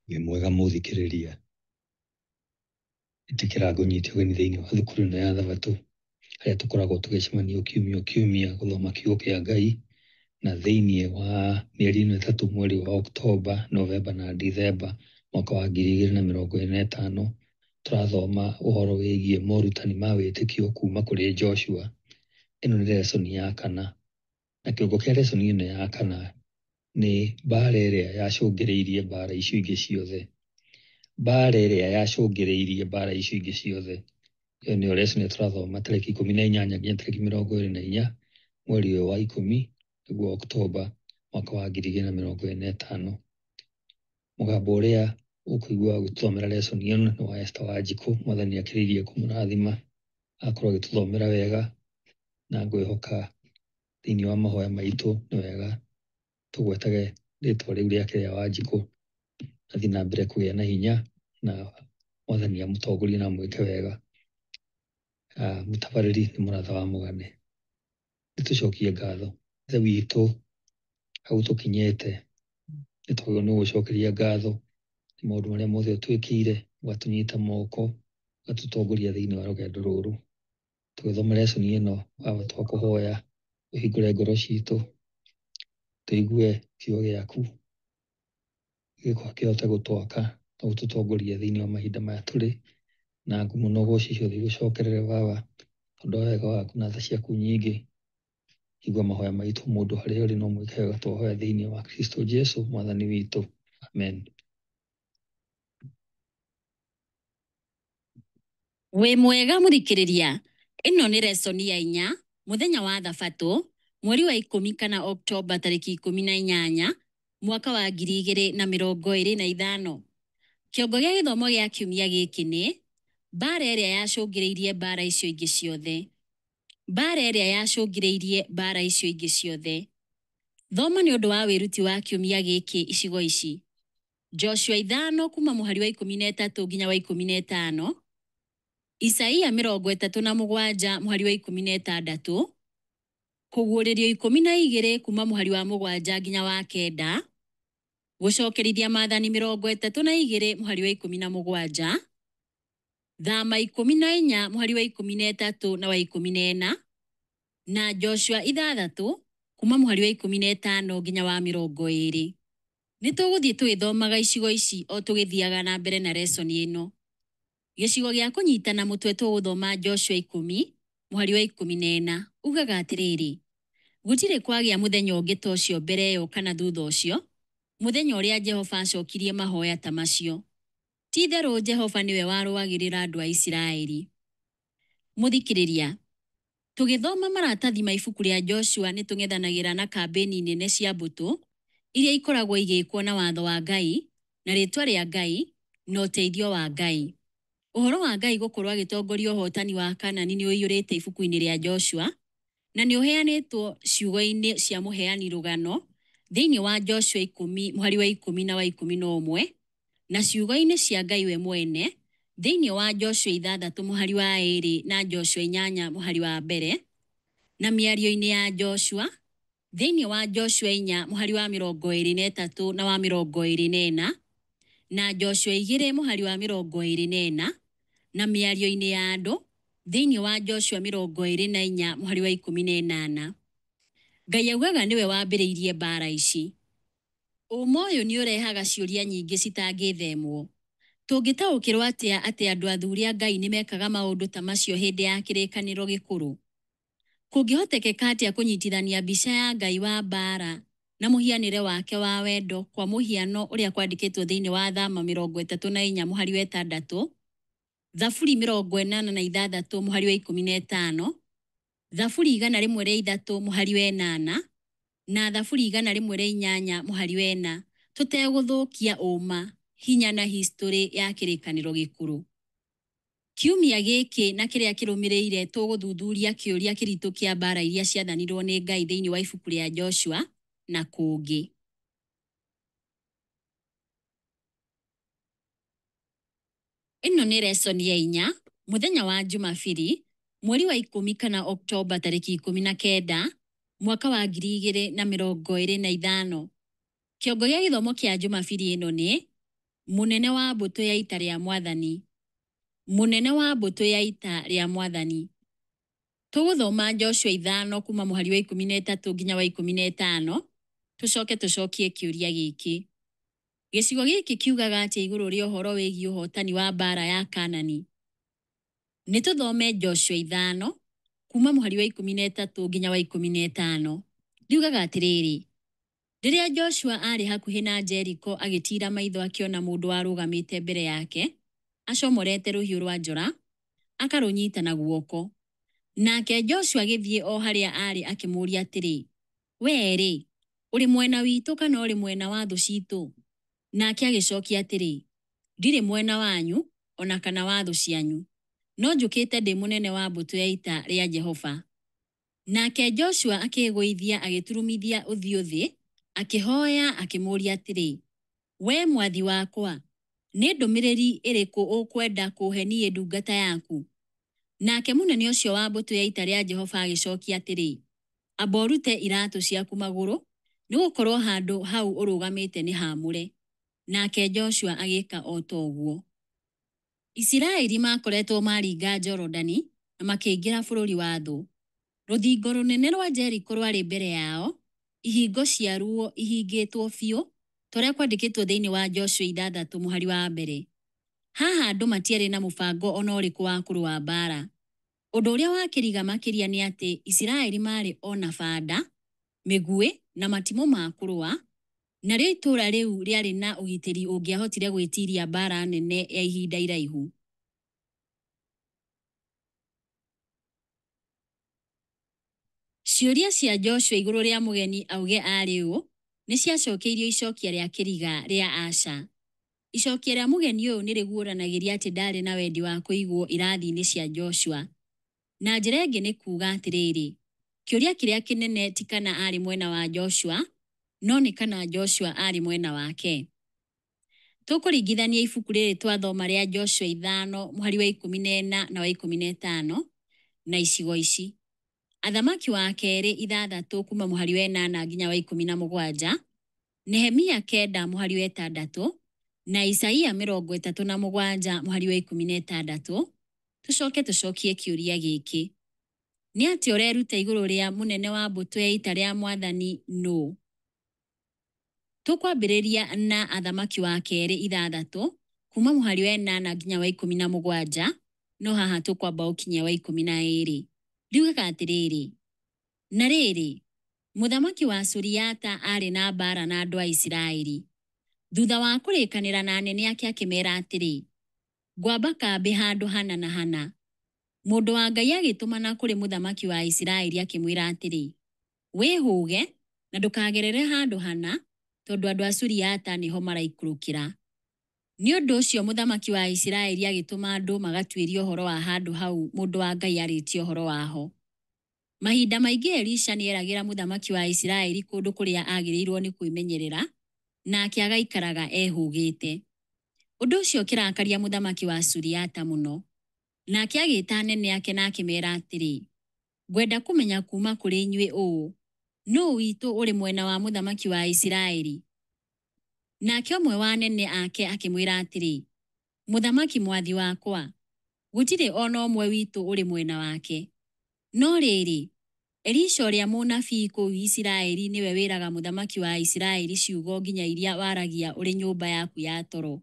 Wĩ mwega mũthikĩrĩria, ĩtĩkĩra ngũnyite ũgeni thĩinĩ wa thukuru ĩno ya Thabatũ, harĩa tũkoragwo tũgĩcemania o kiumia o kiumia gũthoma kiugo kĩa Ngai, na thĩinĩ wa mĩeri ĩno ĩtatũ mweri wa Oktomba, Novemba na Ndithemba mwaka wa 2025, tũrathoma ũhoro wĩgiĩ morutani ma wĩtĩkio kuma kũrĩ Joshua. Ĩno nĩ lesson ya kana, na kĩongo kĩa lesson ĩno ya kana nĩ mbara ĩrĩa yacũngĩrĩirie mbara icio ingĩ ciothe. Mbara ĩrĩa yacũngĩrĩirie mbara icio ingĩ ciothe. Ĩyo nĩyo lesson ĩrĩa tũrathoma tarĩki 18 nginya tarĩki 24 mweri ũyũ wa 10 nĩguo Oktomba mwaka wa 2025. Mũgambo ũrĩa ũkũigua ũgĩtũthomera lesson ĩno nĩ wa Esther Wanjikũ, Mwathani akĩrĩirie kũmũrathima, akorwo agĩtũthomera wega na ngwĩhoka thĩinĩ wa mahoya maitũ nĩ wega tũgwetage rĩtwa rĩu rĩake rĩa Wanjikũ, athiĩ na mbere kũgĩa na hinya na Mwathani amũtongorie na amwĩke wega. Mũtabarĩri nĩ mũratha wa mũgane. Nĩtũcokie ngatho Ithe witũ hau tũkinyĩte, nĩ twagĩrĩirwo nĩ gũgũcokeria ngatho nĩ maũndũ marĩa mothe ũtwĩkĩire, ũgatũnyita moko, ũgatũtongoria thĩinĩ wa rũgendo rũrũ. Tũgĩthoma lesson ĩno, Baba twakũhoya ũhingũre ngoro citũ, tũigue kiugo gĩaku gĩkĩhote gũtwaka na gũtũtongoria thĩinĩ wa mahinda maya tũrĩ, na ngumo na ũgoci ciothe igũcokerere Baba, tondũ wa wega waku na tha ciaku nyingĩ. Igua mahoya maitũ mũndũ harĩa ũrĩ no mwĩke wega twahoya thĩinĩ wa Kristo Jesu mwathani witũ. Amen. Wĩ mwega mũthikĩrĩria, ĩno nĩ lesson ya inya, mũthenya wa Thabatũ, mweri wa 10 kana Oktomba tarĩki 18, mwaka wa 2025. Kĩongo gĩa gĩthomo gĩa kiumia gĩkĩ nĩ mbara ĩrĩa yacũngĩrĩirie mbara icio ingĩ ciothe. Mbara ĩrĩa yacũngĩrĩirie mbara icio ingĩ ciothe. Thoma nĩ ũndũ wa wĩruti wa kiumia gĩkĩ icigo ici. Joshua 5 kuma mũhari wa 13 nginya wa 15, Isaia 37 mũhari wa 16, Kũguũrĩrio 12 kuma mũhari wa 7 nginya wa 9, Gũcokerithia maathani 32 mũhari wa 17, Thama 14 mũhari wa 13 na wa 14, na Joshua 6 kuma mũhari wa 15 nginya wa 20. Nĩ tũgũthiĩ tũgĩthomaga icigo ici o tũgĩthiaga na mbere na lesson ĩno. Gĩcigo gĩa kũnyitana mũtwe tũgũthoma Joshua 10 mũhari wa 14 ugaga atĩrĩrĩ, gũtirĩ kwagĩa mũthenya ũngĩ ta ũcio mbere ĩyo kana thutha ũcio, mũthenya ũrĩa Jehova acokirie mahoya ta macio. Ti itherũ Jehova nĩwe warũagĩrĩra andũ a Isiraeli. Mũthikĩrĩria, tũgĩthoma maratathi ma ibuku rĩa Joshua nĩ tũng'ethanagĩra na kambĩni nene cia mbũtũ iria ikoragwo igĩkwo na watho wa Ngai, na rĩtwa rĩa Ngai, na ũteithio wa Ngai. Ũhoro wa Ngai gũkorwo agĩtongoria ũhotani wa Kanani nĩ ũiyũrĩte ibuku-inĩ rĩa Joshua, na nĩ ũheanĩtwo ciugo-inĩ cia mũheani rũgano thĩinĩ wa Joshua 10 mũhari wa 10 na wa 11, na ciugo-inĩ cia Ngai we mwene thĩinĩ wa Joshua 6 mũhari wa 2 na Joshua 8 mũhari wa 1, na mĩario-inĩ ya Joshua thĩinĩ wa Joshua 4 mũhari wa 23 na wa 24, na Joshua 2 mũhari wa 24, na mĩario-inĩ ya andũ thĩinĩ wa Joshua 24 mũhari wa 18. Ngai augaga nĩwe wambĩrĩirie mbara ici. Ũma ũyũ nĩ ũrehaga ciũria nyingĩ citangĩthemwo. Tũngĩtaũkĩrwo atĩa atĩ andũ athuri a Ngai nĩ mekaga maũndũ ta macio hĩndĩ ya kĩrĩkanĩro gĩkũrũ? Kũngĩhotekeka atĩa kũnyitithania mbica ya Ngai wa mbara na mũhianĩre wake wa wendo kwa mũhiano ũrĩa kwandĩkĩtwo thĩinĩ wa Thama 34 mũhari wa 6, Thaburi 86 mũhari wa 15, Thaburi 103 mũhari wa 8, na Thaburi 108 mũhari wa 4, tũtegũthũkia ũma, hinya na historĩ ya kĩrĩkanĩro gĩkũrũ? Kiumia gĩkĩ na kĩrĩa kĩrũmĩrĩire tũgũthuthuria kĩũria kĩritũ kĩa mbara iria ciathanirwo nĩ Ngai thĩinĩ wa ibuku rĩa Joshua na kũngĩ. Ĩno nĩ lesson ya inya, mũthenya wa Jumabiri, mweri wa 10 kana Oktomba tarĩki 19, mwaka wa 2025. Kĩongo gĩa gĩthomo kĩa Jumabiri ĩno nĩ Mũnene wa mbũtũ ya ita rĩa Mwathani. Mũnene wa mbũtũ ya ita rĩa Mwathani. Tũgũthoma Joshua 5 kuma mũhari wa 13 nginya wa 15, tũcoke tũcokie kĩũria gĩkĩ. Gĩcigo gĩkĩ kiugaga atĩa igũrũ rĩa ũhoro wĩgiĩ ũhootani wa mbaara ya Kaanani? Nĩ tũthome Joshua 5 kuma mũhari wa 13 nginya wa 15. Riugaga atĩrĩrĩ, Rĩrĩa Joshua aarĩ hakuhĩ na Jeriko agĩtiira maitho akĩona mũndũ warũgamĩte mbere yake acomorete rũhiũ rwa njora akarũnyita na guoko. Nake Joshua agĩthiĩ o harĩa aarĩ akĩmũũria atĩrĩ, Wee-rĩ, ũrĩ mwena witũ kana ũrĩ mwena wa thũ ciitũ? Nake agĩcokia atĩrĩ, Ndirĩ mwena wanyu o na kana wa thũ cianyu, no njũkĩte ndĩ mũnene wa mbũtũ ya ita rĩa Jehova. Nake Joshua akĩĩgũithia agĩturumithia ũthiũ thĩ, akĩhoya akĩmũũria atĩrĩ, Wee mwathi wakwa, nĩ ndũmĩrĩri ĩrĩkũ ũkwenda kũũhe niĩ ndungata yaku? Nake mũnene ũcio wa mbũtũ ya ita rĩa Jehova agĩcokia atĩrĩ, Amba ũrute iratũ ciaku magũrũ, nĩ gũkorũo handũ hau ũrũgamĩte nĩ haamũre. Nake Joshua agĩka o ta ũguo. Isiraeli maakoretwo maaringa Jorodani na makĩingĩra bũrũri wa thũ. Rũthingo rũnene rwa Jeriko rwarĩ mbere yao, ihingo ciaruo ihingĩtwo biũ, ta ũrĩa kwandĩkĩtwo thĩinĩ wa Joshua 6 mũhari wa 1. Haha andũ matiarĩ na mũbango o na ũrĩkũ wa kũrũa mbaara. Ũndũ ũrĩa wa kĩriga makĩria nĩ atĩ Isiraeli maarĩ o na banda, mĩguĩ, na matimũ ma kũrũa, narĩo itũũra rĩu rĩarĩ na ũgitĩri ũngĩahotire gwĩtiria mbaara nene ya ihinda iraihu. Ciũria cia Joshua igũrũ rĩa mũgeni auge aarĩ ũ, nĩ ciacokeirio icokia rĩa kĩriga rĩa aca. Icokia rĩa mũgeni ũyũ nĩ rĩguũranagĩria atĩ ndaarĩ na wendi wa kũigwo irathi-inĩ cia Joshua. Na njĩra ĩngĩ nĩ kuuga atĩrĩrĩ, kĩũria kĩrĩa kĩnene ti kana aarĩ mwena wa Joshua, no nĩ kana Joshua aarĩ mwena wake. Tũkũringithania ibuku rĩrĩ twathoma rĩa Joshua 5 mũhari wa 14 na wa 15 na icigo ici. Athamaki wa kerĩ 6 kuma mũhari wa 8 nginya wa 17, Nehemia 9 mũhari wa 6, na Isaia 37 mũhari wa 16. Tũcoke tũcokie kĩũria gĩkĩ. Nĩ atĩa ũreruta igũrũ rĩa mũnene wa mbũtũ ya ita rĩa Mwathani nũ? Tũkwambĩrĩria na Athamaki wa kerĩ 6 kuma mũhari wa 8 nginya wa 17, no haha tũkwamba gũkinyia wa 12. Riugaga atĩrĩrĩ, Na rĩrĩ, mũthamaki wa Suriata aarĩ na mbaara na andũ a Isiraeli. Thutha wa kũrĩkanĩra na anene ake akĩmeera atĩrĩ, Ngwamba kambĩ handũ hana na hana. Mũndũ wa Ngai agĩtũmana kũrĩ mũthamaki wa Isiraeli akĩmwĩra atĩrĩ, Wĩhũge na ndũkagerere handũ hana, tondũ andũ a Suriata nĩho maraikũrũkĩra. Nĩ ũndũ ũcio mũthamaki wa Isiraeli agĩtũma andũ magatuĩrie ũhoro wa handũ hau mũndũ wa Ngai arĩtie ũhoro waho. Mahinda maingĩ Elisha nĩ eragĩra mũthamaki wa Isiraeli kũndũ kũrĩa aagĩrĩirũo nĩ kwĩmenyerera, nake agaikaraga ehũgĩte. Ũndũ ũcio ũkĩrakaria mũthamaki wa Suriata mũno. Nake agĩĩta anene ake na akĩmeera atĩrĩ, Ngwenda kũmenya kuuma kũrĩ inyuĩ ũũ, nũũ witũ ũrĩ mwena wa mũthamaki wa Isiraeli? Nake ũmwe wa anene ake akĩmwĩra atĩrĩ, Mũthamaki mwathi wakwa, gũtirĩ o na ũmwe witũ ũrĩ mwena wake. No rĩrĩ, Elisha ũrĩa mũnabii kũu Isiraeli nĩwe wĩraga mũthamaki wa Isiraeli ciugo nginya iria waragia ũrĩ nyũmba yaku ya toro.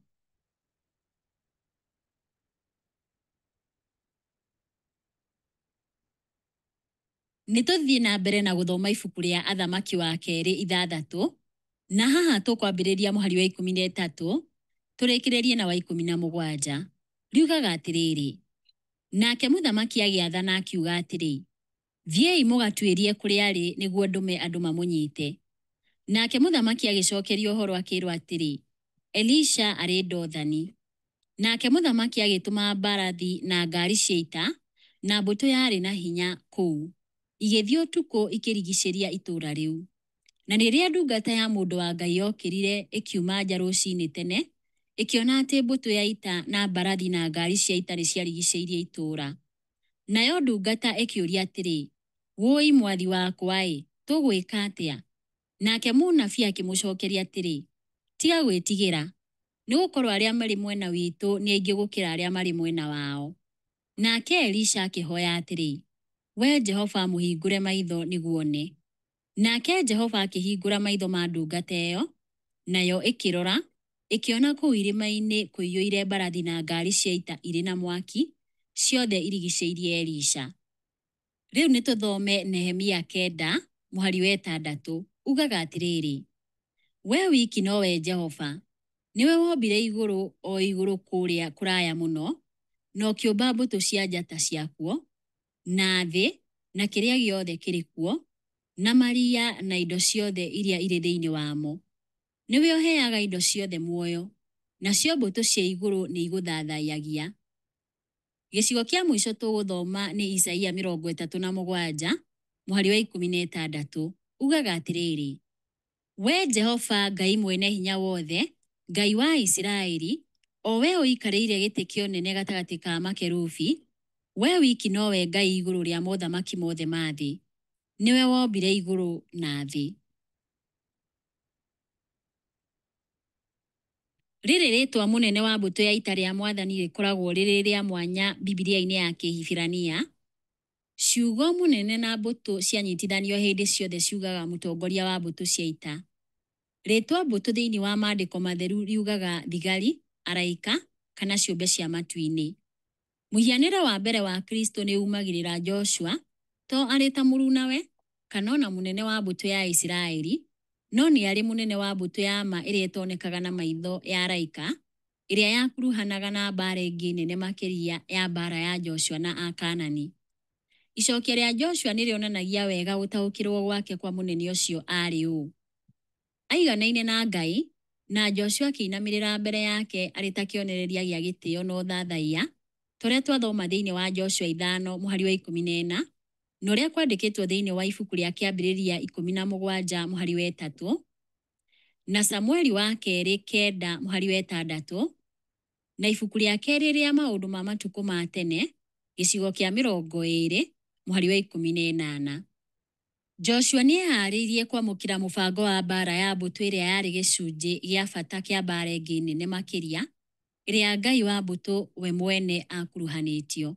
Nĩ tũthiĩ na mbere na gũthoma ibuku rĩa Athamaki wa kerĩ 6, na haha tũkwambĩrĩria mũhari wa 13 tũrĩkĩrĩrie na wa 17. Riugaga atĩrĩrĩ, Nake mũthamaki agĩathana akiuga atĩrĩ, Thiĩi mũgatuĩrie kũrĩa arĩ nĩguo ndũme andũ mamũnyite. Nake mũthamaki agĩcokerio ũhoro akĩĩrwo atĩrĩ, Elisha arĩ Dothani. Nake mũthamaki agĩtũma mbarathi na ngaari cia ita na mbũtũ yarĩ na hinya kũu, igĩthiĩ ũtukũ ikĩrigicĩria itũũra rĩu. Na rĩrĩa ndungata ya mũndũ wa Ngai yokĩrire ĩkiuma nja rũcinĩ tene, ĩkĩona atĩ mbũtũ ya ita na mbarathi na ngaari cia ita nĩ ciarigicĩirie itũũra. Nayo ndungata ĩkĩũria atĩrĩ, Wũi mwathi wakwa-ĩ, tũgwĩka atĩa? Nake mũnabii akĩmũcokeria atĩrĩ, Tiga gwĩtigĩra. nĩ gũkorũo arĩa marĩ mwena witũ nĩ aingĩ gũkĩra arĩa marĩ mwena wao. Nake Elisha akĩhoya atĩrĩ, Wee Jehova mũhingũre maitho nĩguo one. Nake Jehova akĩhingũra maitho ma ndungata ĩyo, nayo ĩkĩrora, ĩkĩona kũu irĩma-inĩ kũiyũire mbarathi na ngaari cia ita irĩ na mwaki, ciothe irigicĩirie Elisha. Rĩu nĩ tũthome Nehemia 9, mũhari wa 6. Ugaga atĩrĩrĩ, Wee wiki nowe Jehova. Nĩwe wombire igũrũ, o igũrũ kũrĩa kũraya mũno, na ũkĩũmba mbũtũ cia njata ciakuo, na thĩ, na kĩrĩa gĩothe kĩrĩ kuo, na maria na indo ciothe iria irĩ thĩinĩ wamo. Nĩwe ũheaga indo ciothe muoyo, nacio mbũtũ cia igũrũ nĩ igũthathayagia. Gĩcigo kĩa mũico tũgũthoma nĩ Isaia 37, mũhari wa 16. Ugaga atĩrĩrĩ, Wee Jehova Ngai Mwene-Hinya-Wothe, Ngai wa Isiraeli, o wee ũikarĩire gĩtĩ kĩa ũnene gatagatĩ ka makerubi, wee wiki nowe Ngai igũrũ rĩa mothamaki mothe ma thĩ. Nĩwe wombire igũrũ na thĩ. Rĩrĩ rĩĩtwa mũnene wa mbũtũ ya ita rĩa mwathani rĩkoragwo rĩrĩ rĩa mwanya Bibilia-inĩ ya Kĩhibirania. Ciugo mũnene na mbũtũ cianyitithanio hĩndĩ ciothe ciugaga mũtongoria wa mbũtũ cia ita. Rĩĩtwa mbũtũ thĩinĩ wa maandĩko matheru riugaga thigari, araika, kana ciũmbe cia matu-inĩ. Mũhianĩre wa mbere wa Kristo nĩ uumagĩrĩra Joshua, to arĩ ta mũrunawe, kana o na mũnene wa mbũtũ ya Isiraeli, no nĩ arĩ mũnene wa mbũtũ ya ma ĩrĩa ĩtonekaga na maitho ya araika, ĩrĩa yakuruhanaga na mbaara ĩngĩ nene makĩria ya mbaara ya Joshua na Akaanani. Icokia rĩa Joshua nĩ rĩonanagia wega gũtaũkĩrũo gwake kwa mũnene ũcio aarĩ ũ. Aiganaine na Ngai, na Joshua akĩinamĩrĩra mbere yake arĩ ta kĩonereria gĩa gĩtĩo na ũthathaiya, ta ũrĩa twathoma thĩinĩ wa Joshua 5 mũhari wa 14, na ũrĩa kwandĩkĩtwo thĩinĩ wa ibuku rĩa Kĩambĩrĩria 17 mũhari wa 3, na Samueli wa kerĩ 9 mũhari wa 6, na ibuku rĩa kerĩ rĩa maũndũ ma matukũ ma tene gĩcigo kĩa 20 mũhari wa 18. Joshua nĩ eehaarĩirie kwamũkĩra mũbango wa mbaara ya mbũtũ ĩrĩa yarĩ gĩcunjĩ gĩa bata kĩa mbaara ĩngĩ nene makĩria, ĩrĩa Ngai wa mbũtũ we mwene aakuruhanĩtio.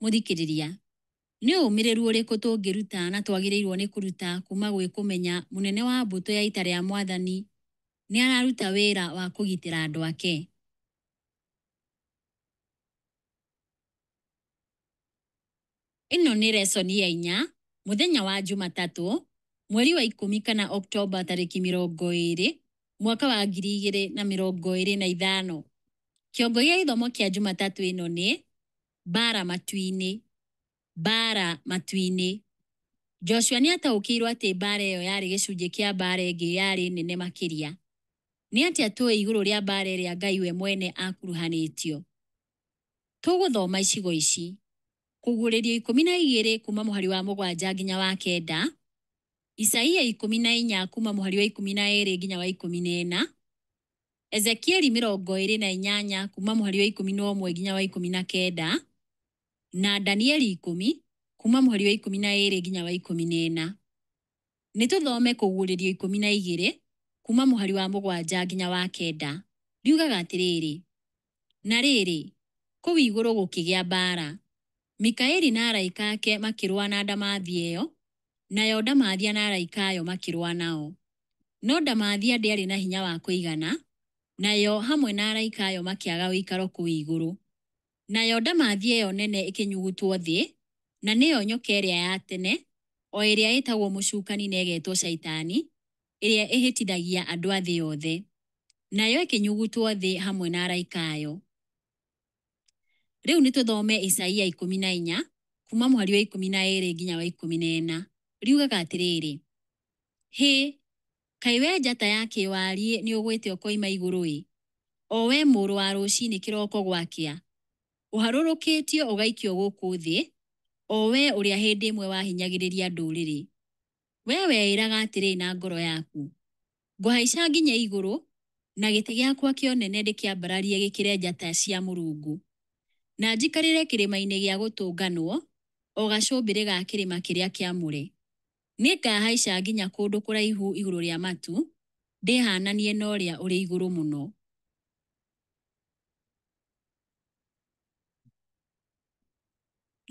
Mũthikĩrĩria, nĩ ũmĩrĩru ũrĩkũ tũngĩruta na twagĩrĩirũo nĩ kũruta kuuma gwĩ kũmenya mũnene wa mbũtũ ya ita rĩa Mwathani nĩ araruta wĩra wa kũgitĩra andũ ake? Ĩno nĩ resoni ya 4, mũthenya wa Jumatatũ, mweri wa 10 kana Oktoba tarĩki 20, mwaka wa 2025. Kĩongo gĩa gĩthomo kĩa Jumatatũ ĩno nĩ mbaara matu-inĩ. Mbaara matu-inĩ. Joshua nĩ ataũkĩirũo atĩ mbaara ĩyo yarĩ gĩcunjĩ kĩa mbaara ĩngĩ yarĩ nene makĩria. Nĩ atĩa tũĩ igũrũ rĩa mbaara ĩrĩa Ngai we mwene akuruhanĩtio? Tũgũthoma icigo ici: Kũguũrĩrio 12 kuuma mũhari wa 7 nginya wa 9, Isaia 14 kuuma mũhari wa 12 nginya wa 14, Ezekieli 28 kuuma mũhari wa 11 nginya wa 19, na Danieli 10 kuuma mũhari wa 12 nginya wa 14. Nĩ tũthome Kũguũrĩrio 12 kuuma mũhari wa 7 nginya wa 9. Riugaga atĩrĩrĩ, Na rĩrĩ, kũu igũrũ gũkĩgĩa mbaara. Mikaeli na araika ake makĩrũa na ndamathia ĩyo, nayo ndamathia na araika ayo makĩrũa nao. No ndamathia ndĩarĩ na hinya wa kũigana, nayo hamwe na araika ayo makĩaga ũikaro kũu igũrũ. Nayo ndamathia ĩyo nene ĩkĩnyugutwo thĩ, na nĩyo nyoka ĩrĩa ya tene, o ĩrĩa ĩtagwo mũcukani na ĩgetwo Shaitani, ĩrĩa ĩhĩtithagia andũ a thĩ yothe. Nayo ĩkĩnyugutwo thĩ hamwe na araika ayo. Rĩu nĩ tũthome Isaia 14 kuuma mũhari wa 12 nginya wa 14. Riugaga atĩrĩrĩ, Hĩ, kaĩ wee njata ya kĩwariĩ nĩ ũgwĩte ũkoima igũrũ-ĩ, o wee mũrũ wa rũcinĩ kĩroko gwakĩa! Ũharũrũkĩtio ũgaikio gũkũ thĩ, o wee ũrĩa hĩndĩ ĩmwe wahinyagĩrĩria ndũrĩrĩ. Wee weĩraga atĩrĩ na ngoro yaku, Ngũhaica nginye igũrũ, na gĩtĩ gĩakwa kĩa ũnene ndĩkĩambararie gĩkĩre njata cia Mũrungu. Na njikarĩre kĩrĩma-inĩ gĩa gũtũnganwo, o gacũmbĩrĩ ga kĩrĩma kĩrĩa kĩamũre. Nĩngahaica nginya kũndũ kũraihu igũrũ rĩa matu, ndĩhaananie na Ũrĩa-ũrĩ-Igũrũ-Mũno.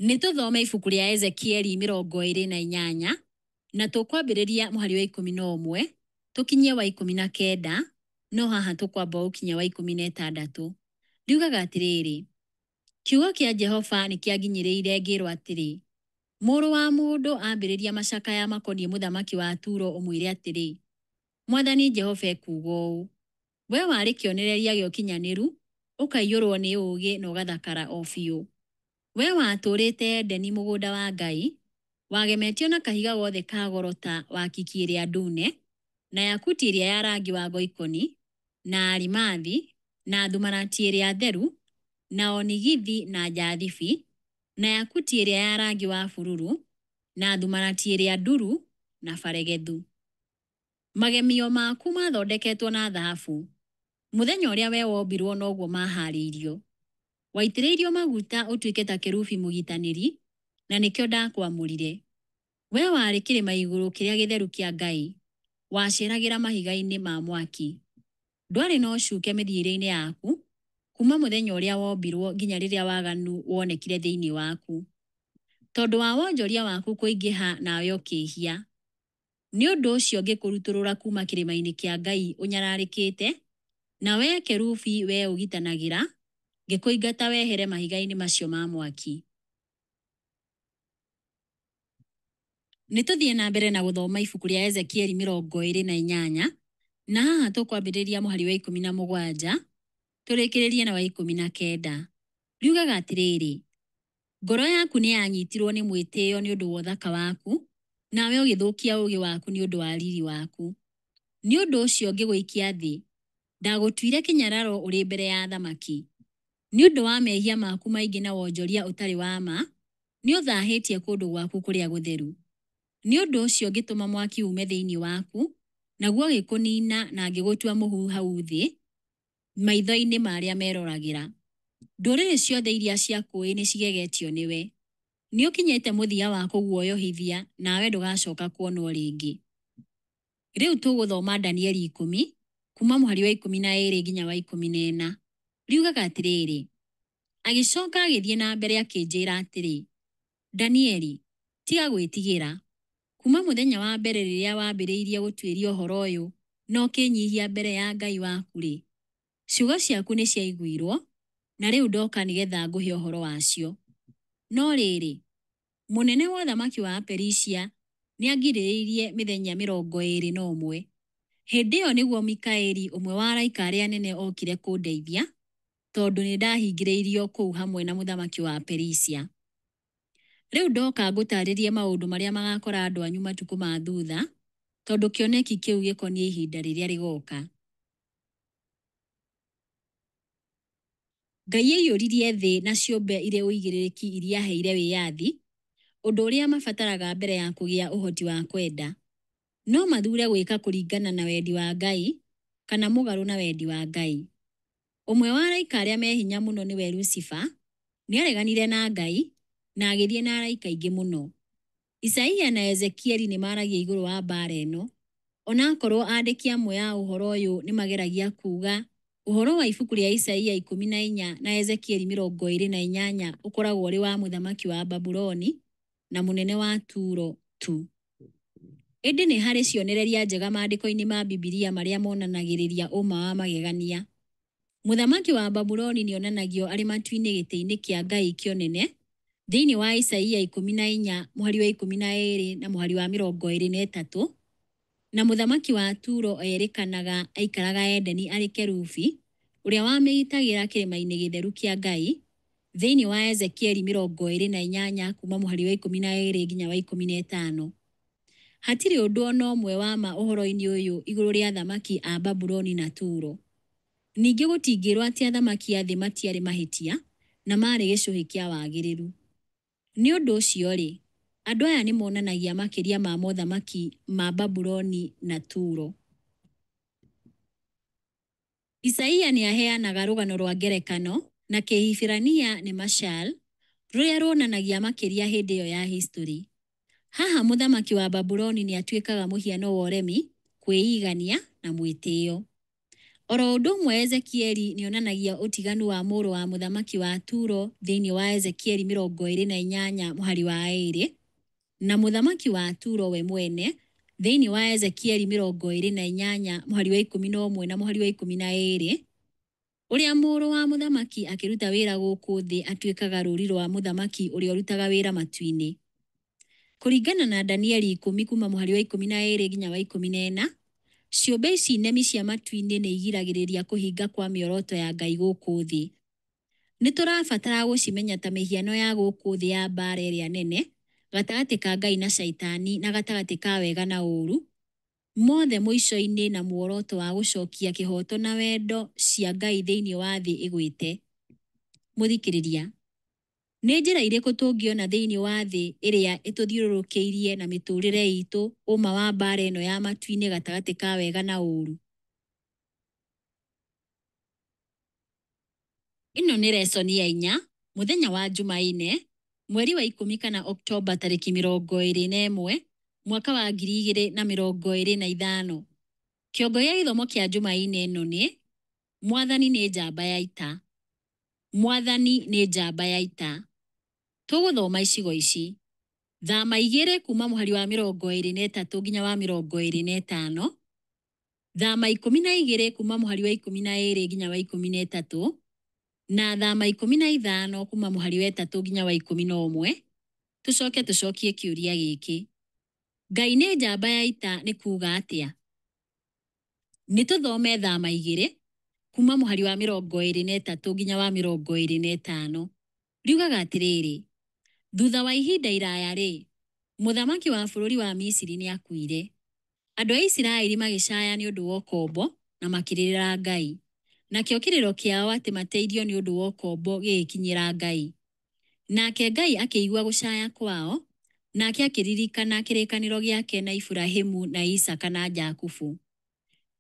Nĩ tũthome ibuku rĩa Ezekieli 28, na tũkwambĩrĩria mũhari wa 11 tũkinyie wa 19, no haha tũkwamba gũkinya wa 16. Riugaga atĩrĩrĩ, kiugo kĩa Jehova nĩ kĩanginyĩrĩire ngĩrwo atĩrĩ, mũrũ wa mũndũ, ambĩrĩria macakaya makoniĩ mũthamaki wa Turo, ũmwĩre atĩrĩ, Mwathani Jehova ekuuga ũũ, wee warĩ kĩonereria gĩa ũkinyanĩru, ũkaiyũrwo nĩ ũũgĩ na ũgathakara o biũ. Wee watũũrĩte Edeni mũgũnda wa Ngai, wagemetio na kahiga gothe ka goro ta wakiki ĩrĩa ndune, na yakuti ĩrĩa ya rangi wa ngoikoni, na arimathi, na thumarati ĩrĩa theru, na onigithi na njathibi, na yakuti ĩrĩa ya rangi wa bururu, na thumarati ĩrĩa nduru, na baregethu. Magemio maku maathondeketwo na thahabu. Mũthenya ũrĩa wee wombirwo noguo maahaarĩirio. Waitĩrĩirio maguta ũtuĩke ta kerubi mũgitanĩri, na nĩkĩo ndakwamũrire. Wee warĩ kĩrĩma igũrũ kĩrĩa gĩtheru kĩa Ngai, waceeragĩra mahiga-inĩ ma mwaki. Ndwarĩ na ũcuuke mĩthiĩre-inĩ yaku, kuuma mũthenya ũrĩa wombirwo nginya rĩrĩa waganu wonekire thĩinĩ waku. Tondũ wa wonjoria waku kũingĩha nawe ũkĩĩhia. Nĩ ũndũ ũcio ngĩkũrutũrũra kuuma kĩrĩma-inĩ kĩa Ngai ũnyararĩkĩte, na wee kerubi wee ũgitanagĩra, ngĩkũingata wehere mahiga-inĩ macio ma mwaki. Nĩ tũthiĩ na mbere na gũthoma ibuku rĩa Ezekieli 28, na haha tũkwambĩrĩria mũhari wa 17 tũrĩkĩrĩrie na wa 19. Riugaga atĩrĩrĩ, ngoro yaku nĩ yanyitirwo nĩ mwĩtĩo nĩ ũndũ wa ũthaka waku, nawe ũgĩthũkia ũũgĩ waku nĩ ũndũ wa riri waku. Nĩ ũndũ ũcio ngĩgũikia thĩ, ndagũtuire kĩnyararo ũrĩ mbere ya athamaki. Nĩ ũndũ wa mehia maku maingĩ na wonjoria ũtarĩ wa ma, nĩ ũthaahĩtie kũndũ gwaku kũrĩa gũtheru. Nĩ ũndũ ũcio ngĩtũma mwaki uume thĩinĩ waku, naguo ũgĩkũniina na ngĩgũtua mũhu hau thĩ maitho-inĩ ma arĩa meroragĩra. Ndũrĩrĩ ciothe iria ciakũũĩ nĩ cigegetio nĩwe. Nĩ ũkinyĩte mũthia wa kũguoyohithia, nawe ndũgacoka kuonwo rĩngĩ. Rĩu tũgũthoma Danieli 10, kuuma mũhari wa 12 nginya wa 14. Riugaga atĩrĩrĩ, agĩcoka agĩthiĩ na mbere akĩnjĩra atĩrĩ, Danieli, tiga gwĩtigĩra. Kuuma mũthenya wa mbere rĩrĩa wambĩrĩirie gũtuĩria ũhoro ũyũ na ũkĩĩnyiihia mbere ya Ngai waku-rĩ, ciugo ciaku nĩ ciaiguirwo, na rĩu ndoka nĩgetha ngũhe ũhoro wacio. No rĩrĩ, mũnene wa ũthamaki wa Aperisia nĩangirĩrĩirie mĩthenya 21. Hĩndĩ ĩyo nĩguo Mikaeli, ũmwe wa araika arĩa anene, ookire kũndeithia, tondũ nĩndahingĩrĩirio kũu hamwe na mũthamaki wa Perisia. Rĩu ndoka ngũtaarĩrie maũndũ marĩa magaakora andũ anyu matukũ ma thuutha, tondũ kĩoneki kĩu gĩkoniĩ ihinda rĩrĩa rĩgooka. Ngai aiyũririe thĩ na ciũmbe irĩ ũigĩrĩrĩki iria aaheire wĩyathi, ũndũ ũrĩa mabataraga mbere ya kũgĩa ũhoti wa kwenda. No mathuure gwĩka kũringana na wendi wa Ngai kana mũgarũ na wendi wa Ngai. Ũmwe wa araika arĩa me hinya mũno nĩwe Lucifa, nĩareganire na Ngai na agĩthiĩ na araika aingĩ mũno. Isaia na Ezekieli nĩ maragia igũrũ wa mbaara ĩno, onakorwo andĩki amwe a ũhoro ũyũ nĩ mageragia kuuga ũhoro wa ibuku rĩa Isaia 14 na Ezekieli 28 ũkoragwo ũrĩ wa mũthamaki wa Babuloni na mũnene wa Turo tu. Ĩndĩ nĩ harĩ cionereria njega maandĩko-inĩ ma Bibilia marĩa monanagĩrĩria ũma wa magegania. Mũthamaki wa Babuloni nĩ onanagio arĩ matu-inĩ gĩtĩ-inĩ kĩa Ngai kĩa ũnene thĩinĩ wa Isaia 14 mũhari wa 12 na mũhari wa 23, na mũthamaki wa Turo erĩkanaga aikaraga Edeni arĩ kerubi ũrĩa wamĩgitagĩra kĩrĩma-inĩ gĩtheru kĩa Ngai thĩinĩ wa Ezekieli 28 kuuma mũhari wa 12 nginya wa 15. Hatirĩ ũndũ o na ũmwe wa ma ũhoro-inĩ ũyũ igũrũ rĩa athamaki a Babuloni na Turo. Ningĩ gũtingĩrwo atĩ athamaki a thĩ matiarĩ mahĩtia na maarĩ gĩcũhĩ kĩa wagĩrĩru. Nĩ ũndũ ũcio-rĩ, andũ aya nĩ monanagia makĩria ma mothamaki ma Babuloni na Turo. Isaia nĩ aheanaga rũgano rwa ngerekano na Kĩhibirania nĩ mashal, rũrĩa ruonanagia makĩria hĩndĩ ĩyo ya historĩ. Haha mũthamaki wa Babuloni nĩ atuĩkaga mũhiano wa ũremi, kwĩigania, na mwĩtĩo. Oro ũndũ ũmwe Ezekieli nĩ onanagia ũtiganu wa mũrũ wa mũthamaki wa Turo thĩinĩ wa Ezekieli 28 mũhari wa 2 na mũthamaki wa Turo we mwene thĩinĩ wa Ezekieli 28 mũhari wa 11 na mũhari wa 12, ũrĩa mũrũ wa mũthamaki akĩruta wĩra gũkũ thĩ atuĩkaga rũũri rwa mũthamaki ũrĩa ũrutaga wĩra matu-inĩ. Kũringana na Danieli 10 kuma mũhari wa 12 nginya wa 14, ciũmbe ici nemi cia matu-inĩ nĩ igiragĩrĩria kũhinga kwa mĩoroto ya Ngai gũkũ thĩ. Nĩ tũrabatara gũcimenya ta mĩhiano ya gũkũ thĩ ya mbaara ĩrĩa nene gatagatĩ ka Ngai na Shaitani na gatagatĩ ka wega na ũũru, mothe mũico-inĩ na muoroto wa gũcokia kĩhooto na wendo cia Ngai thĩinĩ wa thĩ ĩgwĩte. Mũthikĩrĩria, nĩ njĩra irĩkũ tũngĩona thĩinĩ wa thĩ ĩrĩa ĩtũthiũrũrũkĩirie na mĩtũũrĩre itũ ũma wa mbaara ĩno ya matu-inĩ gatagatĩ ka wega na ũũru? Ĩno nĩ lesson ya 4, mũthenya wa Jumaine, mweri wa 10 kana Oktoba tarĩki 21, mwaka wa 2025. Kĩongo gĩa gĩthomo kĩa Jumaine ĩno nĩ Mwathani nĩ njamba ya ita. Mwathani nĩ njamba ya ita. Tũgũthoma icigo ici: Thama 2 kuma mũhari wa 23 nginya wa 25, Thama 12 kuma mũhari wa 12 nginya wa 13, na Thama 15 kuma mũhari wa 3 nginya wa 11. Tũcoke tũcokie kĩũria gĩkĩ: Ngai nĩ njamba ya ita nĩ kuuga atĩa? Nĩ tũthome Thama 2 kuma mũhari wa 23 nginya wa 25. Riugaga atĩrĩrĩ, thutha wa ihinda iraya-rĩ, mũthamaki wa bũrũri wa Misiri nĩ akuire. Andũ a Isiraeli magĩcaya nĩ ũndũ wa ũkombo na makĩrĩrĩra Ngai. Nakĩo kĩrĩro kĩao atĩ mateithio nĩ ũndũ wa ũkombo gĩgĩkinyĩra Ngai. Nake Ngai akĩigua gũcaya kwao, nake akĩririkana kĩrĩkanĩro gĩake na Iburahimu na Isaaka na Jakubu.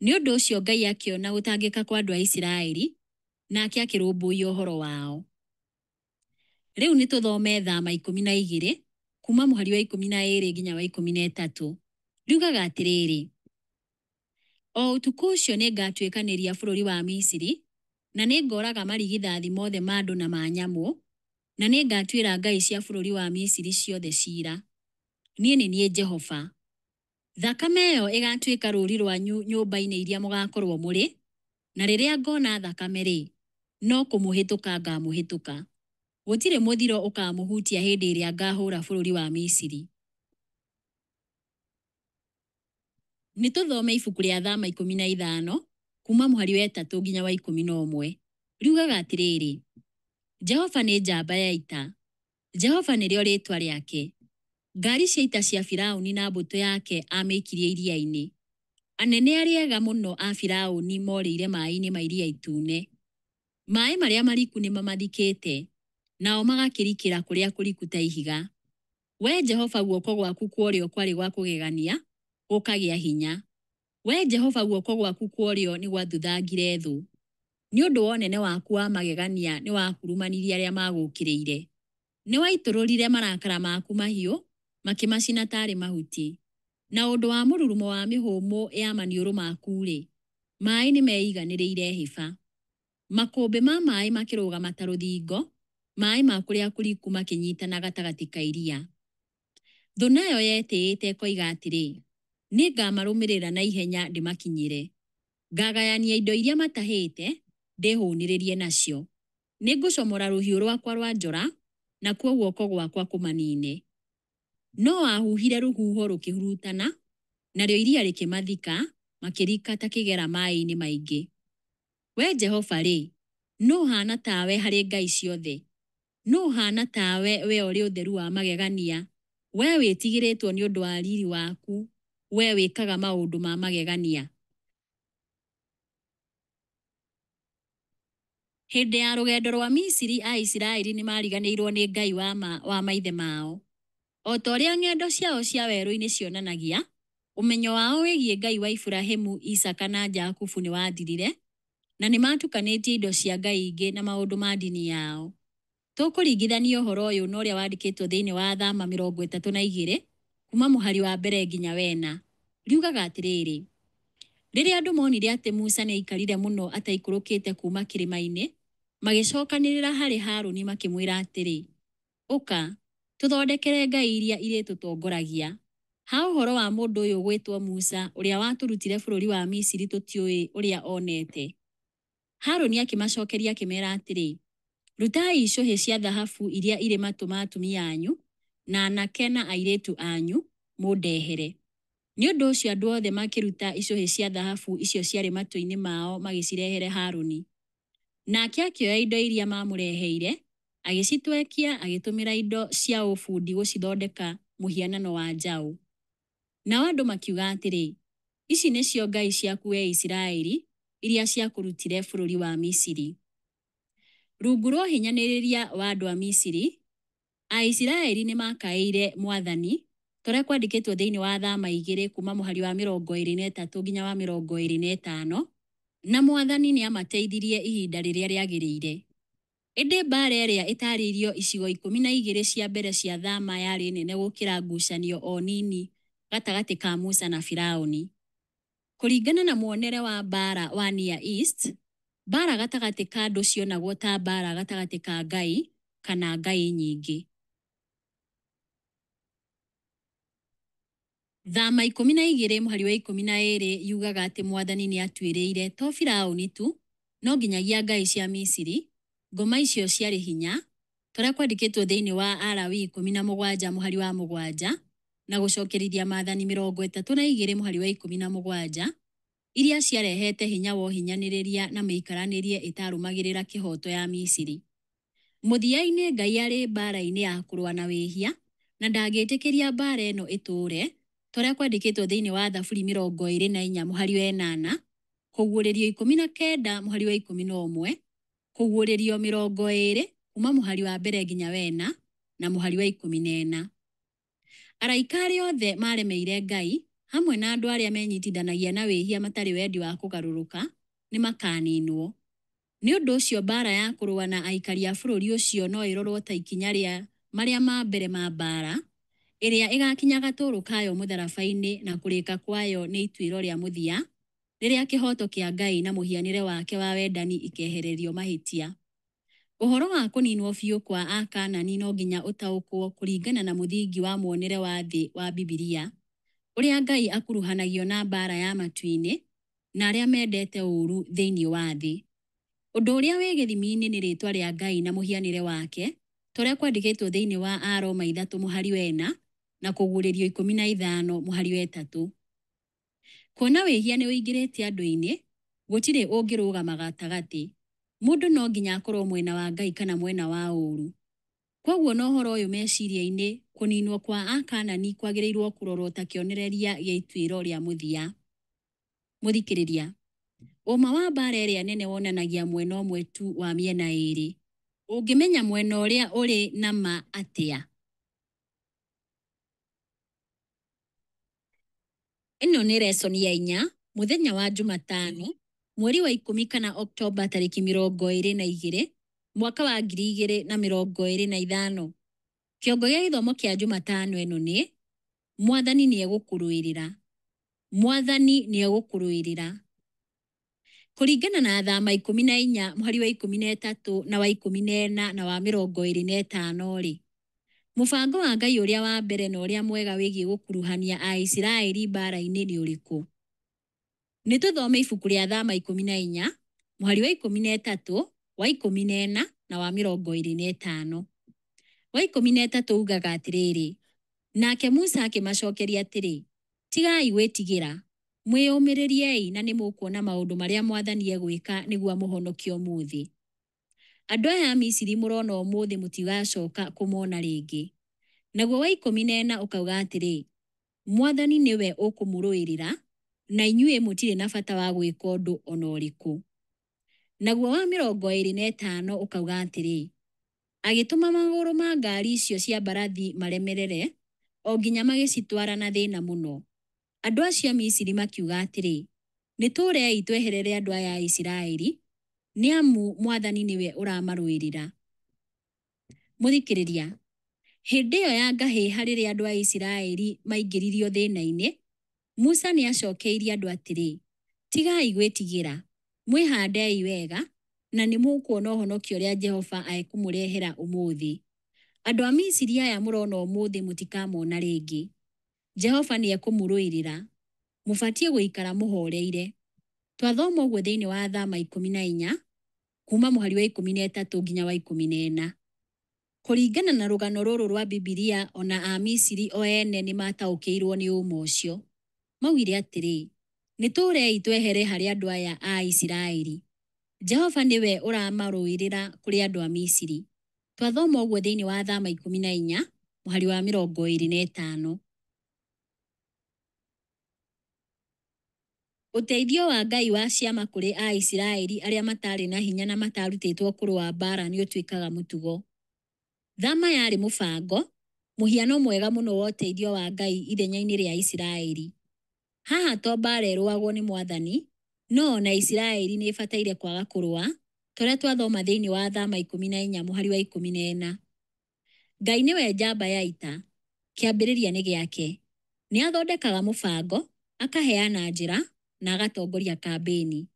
Nĩ ũndũ ũcio Ngai akĩona gũtangĩka kwa andũ a Isiraeli, nake akĩrũmbũiya ũhoro wao. Rĩu nĩ tũthome Thama 12 kuma mũhari wa 12 nginya wa 13. Riugaga atĩrĩrĩ, o ũtukũ ũcio nĩ ngatuĩkanĩria bũrũri wa Misiri, na nĩ ngooraga marigithathi mothe ma andũ na ma nyamũ, na nĩ ngatuĩra ngai cia bũrũri wa Misiri ciothe ciira. Niĩ nĩ niĩ Jehova. Thakame ĩyo ĩgaatuĩka rũũri rwanyu nyũmba-inĩ iria mũgaakorũo mũrĩ, na rĩrĩa ngona thakame-rĩ, no kũmũhĩtũka ngamũhĩtũka. Gũtirĩ mũthiro ũkaamũhutia hĩndĩ ĩrĩa ngaahũra bũrũri wa Misiri. Nĩ tũthome ibuku rĩa Thama 15 kuma mũhari wa 3 nginya wa 11. Riugaga atĩrĩrĩ, Jehova nĩ njamba ya ita. Jehova nĩrĩo rĩĩtwa rĩake. Ngaari cia ita cia Firauni na mbũtũ yake aamĩikirie iria-inĩ. Anene arĩa ega mũno a Firauni morĩire maĩ-inĩ ma Iria Itune. Maĩ marĩa mariku nĩ mamathikĩte, nao magakĩrikĩra kũrĩa kũriku ta ihiga. Wee Jehova, guoko gwaku kwa ũrĩo kwarĩ gwa kũgegania, gũkagĩa hinya. Wee Jehova, guoko gwaku kwa ũrĩo nĩ gwathuthangire thũ. Nĩ ũndũ wa ũnene waku wa magegania nĩ wakurumanirie arĩa maagũũkĩrĩire. Nĩ waitũrũrire marakara maku mahiũ, makĩmacina taarĩ mahuti. Na ũndũ wa mũrurumo wa mĩhũmũ ya maniũrũ maku-rĩ, maĩ nĩ meiganĩrĩire hĩba. Makũmbĩ ma maĩ makĩrũgama ta rũthingo, maĩ ma kũrĩa kũriku makĩnyitana gatagatĩ ka iria. Thũ nayo yetĩĩte ĩkoiga atĩrĩ, nĩ ngamarũmĩrĩra na ihenya ndĩmakinyĩre. Ngagayania indo iria matahĩte, ndĩhũũnĩrĩrie nacio. Nĩ ngũcomora rũhiũ rwakwa rwa njora, nakuo guoko gwakwa kũmaniine. No aahuhire rũhuho rũkĩhurutana, narĩo iria rĩkĩmathika, makĩrika ta kĩgera maĩ-inĩ maingĩ. Wee Jehova-rĩ, nũ ũhaana tawe harĩ ngai ciothe? Nũ ũhaana tawe, wee ũrĩ ũtheru wa magegania, wee wĩtigĩrĩtwo nĩ ũndũ wa riri waku, wee wĩkaga maũndũ ma magegania? Hĩndĩ ya rũgendo rwa Misiri, Aisiraeli nĩ maariganĩirũo nĩ Ngai wa ma wa maithe mao. O ta ũrĩa ng'endo ciao cia werũ-inĩ cionanagia, ũmenyo wao wĩgiĩ Ngai wa Iburahimu, Isaaka, na Jakubu nĩ wathirire, na nĩ maatukanĩtie indo cia ngai ingĩ na maũndũ ma ndini yao. Tũkũringithania ũhoro ũyũ na ũrĩa wandĩkĩtwo thĩinĩ wa Thama 32 kuuma mũhari wa mbere nginya wena. Riugaga atĩrĩrĩ, Rĩrĩa andũ moonire atĩ Musa nĩaikarire mũno ataikũrũkĩte kuuma kĩrĩma-inĩ, magĩcookanĩrĩra harĩ Harũni makĩmwĩra atĩrĩ, Ũka, tũthondekere ngai iria irĩtũtongoragia. Ha ũhoro wa mũndũ ũyũ ũgwĩtwo Musa, ũrĩa watũrutire bũrũri wa Misiri tũtiũĩ ũrĩa onete. Harũni akĩmacookeria akĩmeera atĩrĩ, Rutai icũhĩ cia thahabu iria irĩ matũ ma atumia anyu, na aanake na airĩtu anyu, mũndehere. Nĩ ũndũ ũcio andũ othe makĩruta icũhĩ cia thahabu icio ciarĩ matũ-inĩ mao magĩcirehere Harũni. Nake akĩoya indo iria maamũreheire, agĩcitwekia agĩtũmĩra indo cia ũbundi gũcithondeka mũhianano wa njaũ. Nao andũ makiuga atĩrĩ, Ici nĩcio ngai ciaku wee Isiraeli, iria ciakũrutire bũrũri wa Misiri. Rungu rwa ũhinyanĩrĩria wa andũ a Misiri, Aisiraeli nĩ maakaĩire Mwathani, ta ũrĩa kwandĩkĩtwo thĩinĩ wa Thama igĩrĩ kuuma mũhari wa 23 nginya wa 25, na Mwathani nĩ aamateithirie ihinda rĩrĩa rĩagĩrĩire. Ĩndĩ mbaara ĩrĩa ĩtaarĩirio icigo 12 cia mbere cia Thama yarĩ nene gũkĩra ngucanio o nini gatagatĩ ka Musa na Firauni. Kũringana na muonere wa mbaara wa Near East, mbaara gatagatĩ ka andũ cionagwo ta mbaara gatagatĩ ka ngai kana ngai nyingĩ. Thama 12 mũhari wa 12 yugaga atĩ Mwathani nĩ aatuĩrĩire to Firauni tu, no nginyagia ngai cia Misiri, ngoma icio ciarĩ hinya, ta ũrĩa kwandĩkĩtwo thĩinĩ wa Alawii 17 mũhari wa 7 na Gũcokerithia Maathani 32 mũhari wa 17, iria ciarehete hinya wa ũhinyanĩrĩria na mĩikaranĩrie ĩtaarũmagĩrĩra kĩhooto ya Misiri. Mũthia-inĩ Ngai arĩ mbaara-inĩ ya kũrũa na wĩhia na ndangĩtĩkĩria mbaara ĩno ĩtũũre, ta ũrĩa kwandĩkĩtwo thĩinĩ wa Thaburi 24 mũhari wa 8, Kũguũrĩrio 19 mũhari wa 11, Kũguũrĩrio 20 kuuma mũhari wa mbere nginya wena, na mũhari wa 14. Araika arĩa othe maaremeire Ngai, hamwe na andũ arĩa menyitithanagia na wĩhia matarĩ wendi wa kũgarũrũka, nĩ makaaniinwo. Nĩ ũndũ ũcio mbaara ya kũrũa na aikari a bũrũri ũcio no ĩrorũo ta ikinya rĩa marĩa ma mbere ma mbaara, ĩrĩa ĩgaakinya gatũũrũ kayo mũtharaba-inĩ na kũrĩka kwayo nĩ ituĩro rĩa mũthia, rĩrĩa kĩhooto kĩa Ngai na mũhianĩre wake wa wendani ikehererio mahĩtia. Ũhoro wa kũniinwo biũ kwa Akanaani no nginya ũtaũkwo kũringana na mũthingi wa muonere wa thĩ wa Bibilia, ũrĩa Ngai akuruhanagio na mbaara ya matu-inĩ na arĩa mendete ũũru thĩinĩ wa thĩ. Ũndũ ũrĩa wĩ gĩthimi-inĩ nĩ rĩĩtwa rĩa Ngai na mũhianĩre wake, ta ũrĩa kwandĩkĩtwo thĩinĩ wa Aroma 3 mũhari wa 4 na Kũguũrĩrio 15 mũhari wa 3. Kuona wĩhia nĩ ũingĩrĩte andũ-inĩ, gũtirĩ ũngĩrũgama gatagatĩ. Mũndũ no nginya akorũo mwena wa Ngai kana mwena wa ũũru. Kwoguo na ũhoro ũyũ meciria-inĩ, kũniinwo kwa Akanaani kwagĩrĩirũo kũrorũo ta kĩonereria gĩa ituĩro rĩa mũthia. Mũthikĩrĩria, ũma wa mbaara ĩrĩa nene wonanagia mwena ũmwe tu wa mĩena ĩĩrĩ. Ũngĩmenya mwena ũrĩa ũrĩ na ma atĩa? Ĩno nĩ lesson ya inya, mũthenya wa Jumatano, mweri wa ikũmi kana Oktomba tarĩki 22, mwaka wa 2025. Kĩongo gĩa gĩthomo kĩa Jumatano ĩno nĩ, Mwathani nĩ egũkũrũĩrĩra. Mwathani nĩ egũkũrũĩrĩra. Kũringana na Thama 14 mũhari wa 13 na wa 14 na wa 25-rĩ, mũbango wa Ngai ũrĩa wa mbere na ũrĩa mwega wĩgiĩ gũkuruhania Aisiraeli mbaara-inĩ nĩ ũrĩkũ? Nĩ tũthome ibuku rĩa Thama 14 mũhari wa 13, wa 14 na wa 25. Wa 13 ugaga atĩrĩrĩ, Nake Musa akĩmacokeria atĩrĩ, Tigai gwĩtigĩra, mwĩyũmĩrĩriei na nĩ mũkuona maũndũ marĩa Mwathani egwĩka nĩguo amũhonokie ũmũthĩ. Andũ aya a Misiri mũrona ũmũthĩ mũtigacoka kũmona rĩngĩ. Naguo wa 14 ũkauga atĩrĩ, Mwathani nĩwe ũkũmũrũĩrĩra, na inyuĩ mũtirĩ na bata wa gwĩka ũndũ o na ũrĩkũ. Naguo wa 25 ũkauga atĩrĩ, Agĩtũma magũrũ ma ngaari icio cia mbarathi maremerere, o nginya magĩcitwara na thĩna mũno. Andũ acio a Misiri makiuga atĩrĩ, Nĩ tũũrei tweherere andũ aya a Isiraeli, nĩ amu Mwathani nĩwe ũramarũĩrĩra. Mũthikĩrĩria, hĩndĩ ĩyo ya ngahĩha rĩrĩa andũ a Isiraeli maingĩririo thĩna-inĩ, Musa nĩ acokeirie andũ atĩrĩ, Tigai gwĩtigĩra, mwĩhandei wega, na nĩ mũkuona ũhonokio ũrĩa Jehova ekũmũrehera ũmũthĩ. Andũ a Misiri aya mũrona ũmũthĩ mũtikamona rĩngĩ. Jehova nĩ ekũmũrũĩrĩra. Mũbatiĩ gũikara mũhooreire. Twathoma ũguo thĩinĩ wa Thama 14 kuma mũhari wa 13 nginya wa 14. Kũringana na rũgano rũrũ rwa Bibilia, o na Amisiri o ene nĩ maataũkĩirũo nĩ ũũma ũcio. Maugire atĩrĩ, Nĩ tũũrei twehere harĩ andũ aya a Isiraeli! Jehova nĩwe ũramarũĩrĩra kũrĩ andũ a Misiri. Twathoma ũguo thĩinĩ wa Thama 14 mũhari wa 25. Ũteithio wa Ngai wa ciama kũrĩ Aisiraeli arĩa mataarĩ na hinya na mataarutĩtwo kũrũa mbaara nĩ ũtuĩkaga mũtugo. Thama yarĩ mũbango, mũhiano mwega mũno wa ũteithio wa Ngai ithenya-inĩ rĩa Isiraeli. Haha to mbaara ĩrũagwo nĩ Mwathani, no o na Isiraeli nĩ ĩbataire kwaga kũrũa, ta ũrĩa twathoma thĩinĩ wa Thama 14 mũhari wa 14. Ngai nĩwe njamba ya ita, kĩambĩrĩria nĩ gĩake. Nĩ athondekaga mũbango, akaheana njĩra, na agatongoria kambĩini.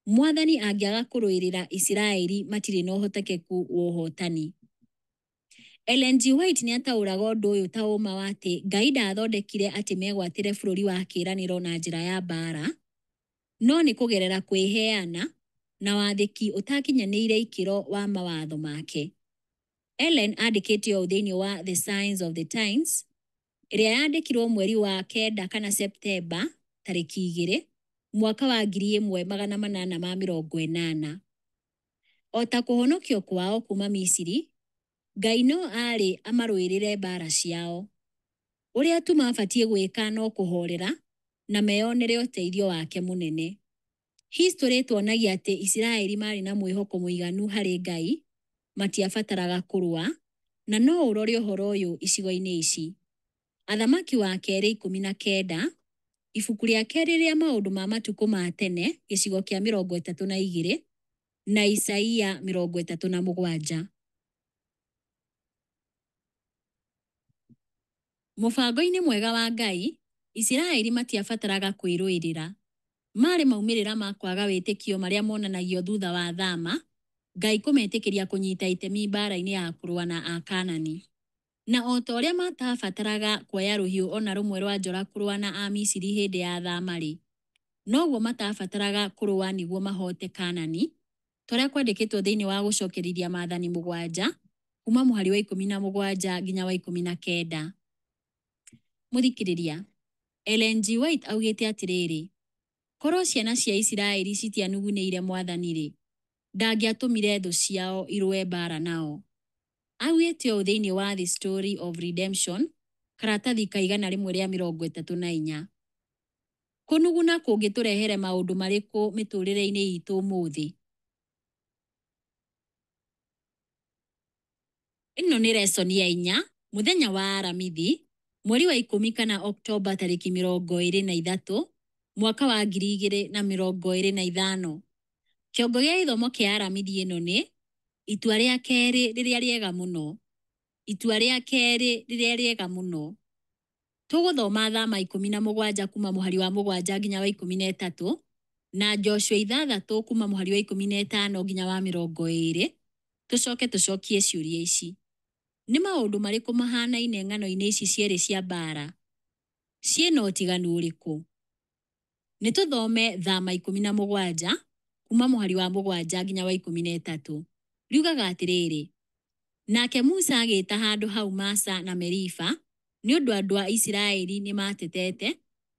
Mwathani angĩaga kũrũĩrĩra Isiraeli matirĩ na ũhotekeku wa ũhootani. Ellen G. White nĩ ataũraga ũndũ ũyũ ta ũũma wa atĩ Ngai ndaathondekire atĩ megwatĩre bũrũri wa kĩĩranĩro na njĩra ya mbaara, no nĩ kũgerera kwĩheana na wathĩki ũtakinyanĩire ikĩro wa mawatho make. Ellen andĩkĩte ũũ thĩinĩ wa The Signs of the Times, ĩrĩa yandĩkirwo mweri wa kenda kana Septemba tarĩki 2 mwaka wa 1880. O ta kũhonokio kwao kuuma Misiri, Ngai no aarĩ amarũĩrĩre mbaara ciao. Ũrĩa tu maabatiĩ gwĩka no kũhoorera na meyonere ũteithio wake mũnene. Historĩ ĩtuonagia atĩ Isiraeli maarĩ na mwĩhoko mũiganu harĩ Ngai, matiabataraga kũrũa, na no ũrore ũhoro ũyũ icigo-inĩ ici: Athamaki wa Kerĩ 19, Ibuku rĩa Kerĩ rĩa Maũndũ ma Matukũ ma Tene gĩcigo kĩa 32, na Isaia 37. Mũbango-inĩ mwega wa Ngai, Isiraeli matiabataraga kwĩrũĩrĩra. Maarĩ maumĩrĩra ma kwaga wĩtĩkio marĩa monanagio thutha wa Thama, Ngai kũmetĩkĩria kũnyita itemi mbaara-inĩ ya kũrũa na Akaanani. Na o ta ũrĩa mataabataraga kuoya rũhiũ o na rũmwe rwa njora kũrũa na Amisiri hĩndĩ ya Thama-rĩ, noguo mataabataraga kũrũa nĩguo mahoote Kaanani, ta ũrĩa kwandĩkĩtwo thĩinĩ wa Gũcokerithia Maathani Mũgwanja, kuuma mũhari wa 17 nginya wa 19. Mũthikĩrĩria, Ellen G. White augĩte atĩrĩrĩ, Korũo ciana cia Isiraeli citianugunĩire Mwathani-rĩ, ndangĩatũmire thũ ciao irũe mbaara nao. Augĩte ũũ thĩinĩ wa The Story of Redemption, karatathi ka 134. Kũnuguna kũngĩtũrehere maũndũ marĩkũ mĩtũũrĩre-inĩ itũ ũmũthĩ? Ĩno nĩ lesson ya inya, mũthenya wa Aramithi, mweri wa 10 kana Oktoba tarĩki 23, mwaka wa 2025. Kĩongo gĩa gĩthomo kĩa Aramithi ĩno nĩ itua rĩa kerĩ rĩrĩa rĩega mũno. Itua rĩa kerĩ rĩrĩa rĩega mũno. Tũgũthoma Thama 17 kuma mũhari wa 7 nginya wa 13 na Joshua 6 kuma mũhari wa 15 nginya wa 20, tũcoke tũcokie ciũria ici. Nĩ maũndũ marĩkũ mahanaine ng'ano-inĩ ici cierĩ cia mbaara? Ciĩna ũtiganu ũrĩkũ? Nĩ tũthome Thama 17 kuma mũhari wa 7 nginya wa 13. Riugaga atĩrĩrĩ, Nake Musa agĩĩta handũ hau Masa na Meriba, nĩ ũndũ andũ a Isiraeli nĩ maatetete,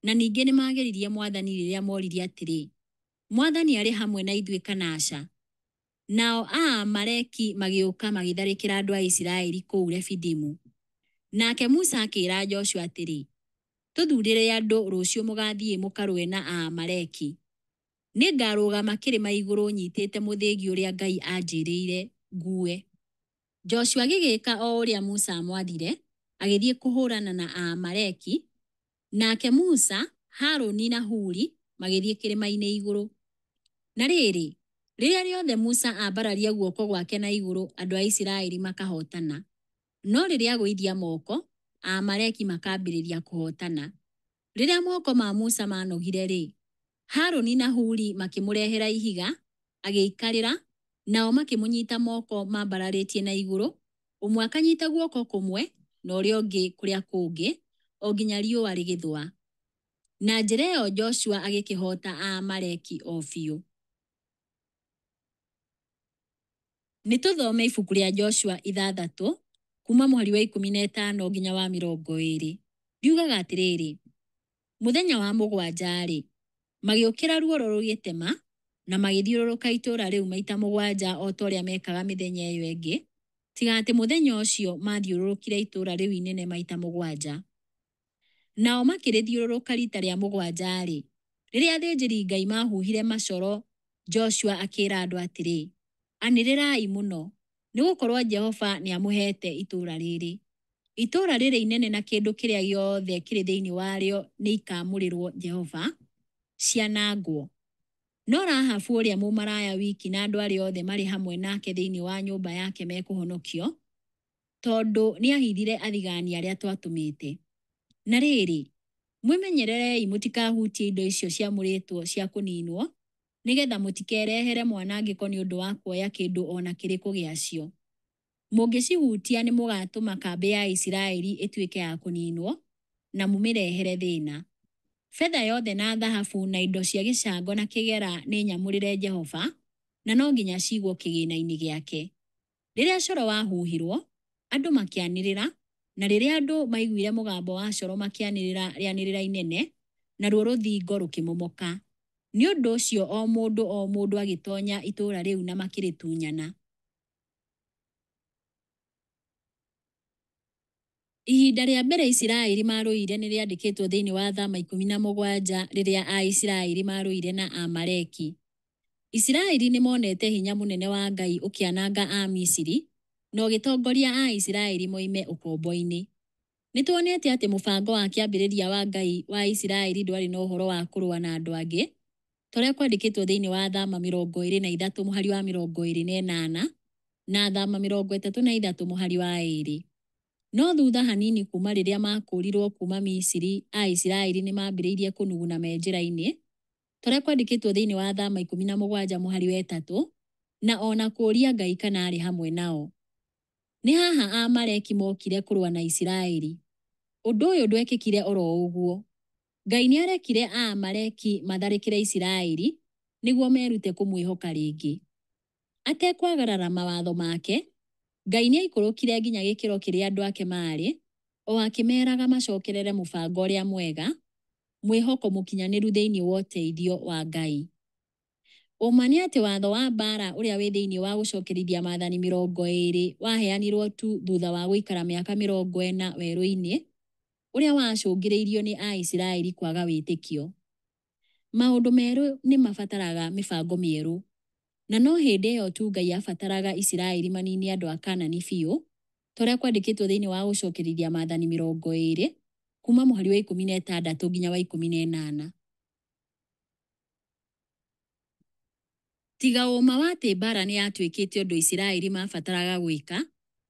na ningĩ nĩ maageririe Mwathani rĩrĩa moririe atĩrĩ, Mwathani arĩ hamwe na ithuĩ kana aca? Nao Aamaleki magĩũka magĩtharĩkĩra andũ a Isiraeli kũu Refidimu. Nake Musa akĩĩra Joshua atĩrĩ, Tũthuurĩre andũ rũciũ mũgaathiĩ mũkarũe na Aamaleki. Nĩngarũgama kĩrĩma igũrũ nyitĩte mũthĩgi ũrĩa Ngai anjĩrĩire ngue. Joshua agĩgĩka o ũrĩa Musa aamwathire, agĩthiĩ kũhũrana na Aamaleki, nake Musa, Harũni na Huri magĩthiĩ kĩrĩma-inĩ igũrũ. Na rĩrĩ, rĩrĩa rĩothe Musa aambararia guoko gwake na igũrũ, andũ a Isiraeli makahootana. No rĩrĩa agũithia moko, Aamaleki makambĩrĩria kũhootana. Rĩrĩa moko ma Musa maanogire-rĩ, Harũni na Huri makĩmũrehera ihiga, agĩikarĩra, nao makĩmũnyiita moko mambararĩtie na igũrũ, ũmwe akanyiita guoko kũmwe na ũrĩa ũngĩ kũrĩa kũngĩ, o nginya riũa rĩgĩthũa. Na njĩra ĩyo Joshua agĩkĩhoota Aamaleki o biũ. Nĩ tũthome ibuku rĩa Joshua 6, kuuma mũhari wa 15 nginya wa 20. Riugaga atĩrĩrĩ, Mũthenya wa mũgwanja-rĩ, magĩũkĩra ruoro rũgĩtema, na magĩthiũrũrũka itũũra rĩu maita mũgwanja o ta ũrĩa meekaga mĩthenya ĩyo ĩngĩ, tiga atĩ mũthenya ũcio maathiũrũrũkire itũũra rĩu inene maita mũgwanja. Nao makĩrĩthiũrũrũka riita rĩa mũgwanja-rĩ, rĩrĩa athĩnjĩri-Ngai maahuhire macoro, Joshua akĩĩra andũ atĩrĩ, Anĩrĩrai mũno, nĩ gũkorũo Jehova nĩ amũheete itũũra rĩrĩ. Itũũra rĩrĩ inene na kĩndũ kĩrĩa gĩothe kĩrĩ thĩinĩ warĩo nĩ ikaamũrĩrũo Jehova, cianangwo. No Rahabu ũrĩa mũmaraya wiki na andũ arĩa othe marĩ hamwe nake thĩinĩ wa nyũmba yake mekũhonokio, tondũ nĩ aahithire athigani arĩa twatũmĩte. Na rĩrĩ, mwĩmenyererei mũtikahutie indo icio ciamũrĩtwo cia kũniinwo, nĩgetha mũtikerehere mwanangĩko nĩ ũndũ wa kuoya kĩndũ o na kĩrĩkũ gĩacio. Mũngĩcihutia nĩ mũgaatũma kambĩ ya Isiraeli ĩtuĩke ya kũniinwo, na mũmĩrehere thĩna. Betha yothe na thahabu na indo cia gĩcango na kĩgera nĩ nyamũrĩre Jehova, na no nginya ciigwo kĩgĩna-inĩ gĩake. Rĩrĩa coro wahuhirwo, andũ makĩanĩrĩra, na rĩrĩa andũ maiguire mũgambo wa coro makĩanĩrĩra rĩanĩrĩra inene, naruo rũthingo rũkĩmomoka. Nĩ ũndũ ũcio o mũndũ o mũndũ agĩtonya itũũra rĩu na makĩrĩtunyana. Ihinda rĩa mbere Isiraeli maarũire nĩ rĩandĩkĩtwo thĩinĩ wa Thama 17 rĩrĩa Aisiraeli maarũire na Aamaleki. Isiraeli nĩ monete hinya mũnene wa Ngai ũkĩananga Amisiri na ũgĩtongoria Aisiraeli moime ũkombo-inĩ. Nĩ tuonete atĩ mũbango wa kĩambĩrĩria wa Ngai wa Isiraeli ndwarĩ na ũhoro wa kũrũa na andũ angĩ, ta ũrĩa kwandĩkĩtwo thĩinĩ wa Thama 23 mũhari wa 28 na Thama 33 mũhari wa 2. No thutha hanini kuuma rĩrĩa maakũũrirũo kuuma Misiri, Aisiraeli nĩ maambĩrĩirie kũnuguna me njĩra-inĩ, ta ũrĩa kwandĩkĩtwo thĩinĩ wa Thama 17 mũhari wa 3, na o na kũũria Ngai kana aarĩ hamwe nao. Nĩ haha Aamaleki mookire kũrũa na Isiraeli. Ũndũ ũyũ ndwekĩkire oro ũguo. Ngai nĩ aarekire Aamaleki matharĩkĩre Isiraeli nĩguo merute kũmwĩhoka rĩngĩ. Atekwagarara mawatho make, Ngai nĩ aikũrũkire nginya gĩkĩro kĩrĩa andũ ake maarĩ, o akĩmeeraga macokerere mũbango ũrĩa mwega, mwĩhoko mũkinyanĩru thĩinĩ wa ũteithio wa Ngai. Ũma nĩ atĩ watho wa mbaara ũrĩa wĩ thĩinĩ wa Gũcokerithia Maathani 20 waheanirwo tu thutha wa gũikara mĩaka 40 werũ-inĩ, ũrĩa wacũngĩrĩirio nĩ Aisiraeli kwaga wĩtĩkio. Maũndũ merũ nĩ mabataraga mĩbango mĩerũ. Na no hĩndĩ ĩyo tu Ngai aabataraga Isiraeli maniine andũ a Kaanani biũ, ta ũrĩa kwandĩkĩtwo thĩinĩ wa Gũcokerithia Maathani 20, kuuma mũhari wa 16 nginya wa 18. Tiga ũũma wa atĩ mbaara nĩ yatuĩkĩte ũndũ Isiraeli maabataraga gwĩka,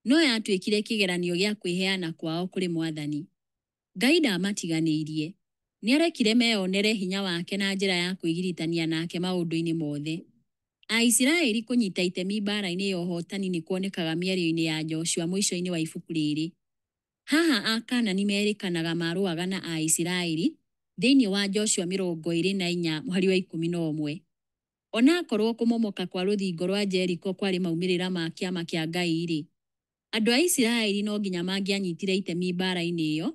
no yatuĩkire kĩgeranio gĩa kwĩheana kwao kũrĩ Mwathani. Ngai ndaamatiganĩirie. Nĩ aarekire meyonere hinya wake na njĩra ya kwĩgiritania nake maũndũ-inĩ mothe. Aisiraeli kũnyita itemi mbaara-inĩ ya ũhootani nĩ kuonekaga mĩario-inĩ ya Joshua mũico-inĩ wa ibuku rĩrĩ. Haha Akanaani merĩkanaga maarũaga na Aisiraeli thĩinĩ wa Joshua 24 mũhari wa 11. O na akorũo kũmomoka kwa rũthingo rwa Jeriko kwarĩ maumĩrĩra ma kĩama kĩa Ngai-rĩ, andũ a Isiraeli no nginya mangĩanyitire itemi mbaara-inĩ ĩyo